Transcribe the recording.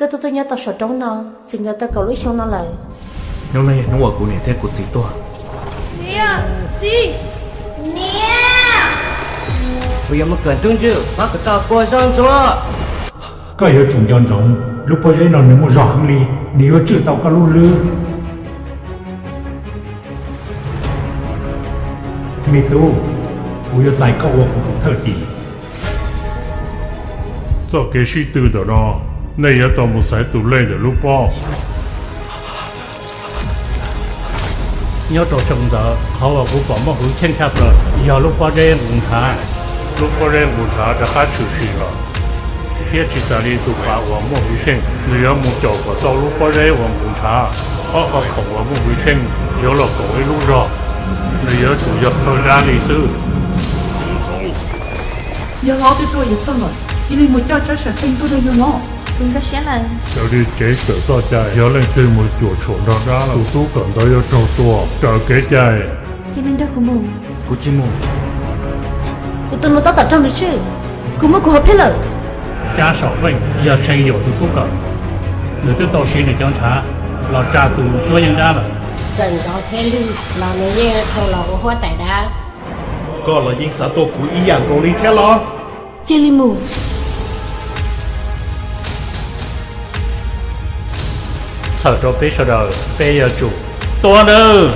Koj twb tuaj nyob tau saum roob no txij nkawm tau kaum lub xyoo no lawm. Hnub no yog hnub uas kuv niam thiab kuv txiv tuag. Niam, txiv, niam, kuv yuav mus kawm ntug ntswg pab kom tau kua zaub ntsuab. Koj yuav tsum nco ntsoov, lub pob zeb no nws muaj zog heev li, nws yuav tswj tau koj lub hlwb. Me tub, kuv yuav txais koj ua kuv tus thawj tim. Txoj kev sib tw ntawm no, nej yuav tau mus xaiv tus lej ntawm lub pob. Nyob rau xyoo ntawd qhov uas kuv pom muaj hwv cheej tshaj plaws yog lub pob zeb nqus ntshav. Lub pob zeb nqus ntshav rov qab tshwm sim los, thiab tsis tas li tus pas uas muaj hwv cheej nws yuav mus caum kom tau lub pob zeb uas nqus ntshav. Ob qhov khoom uas muaj hwv cheej yuav los koom ib lub zog, nws yuav tsum yog pawg dab li xwb. Yog los twb tuaj yuav txog lawm, cia li mus coj tsab xyawm xeej tuaj rau yus no. Kuv nkag siab lawm. Raws li tsev kawm txoj cai, yog leej twg mus cuam tshuam nrog dab lawm, tus tub kawm ntawd yuav raug tua. Raws kev cai, cia li nrog kuv mus. Kuv tsis mus. Kuv tus nus tab tom raug nws tswj, kuv muab kuv hauv phiaj lawm. Tsab Saum Veej yog Tsheej Yaum tus tub kawm, nws twb tau siv nws cov ntshav los tsa tus cuab yeej dab lawm. Txawm ntxov thiab lwj los nws yeej dhau los ua huab tais dab. Koj los yeej xav tua kuv ib yam nkaus li thiab los? Cia li mus. Txhawm rau peb sawv daws, peb yuav tsum tua nws.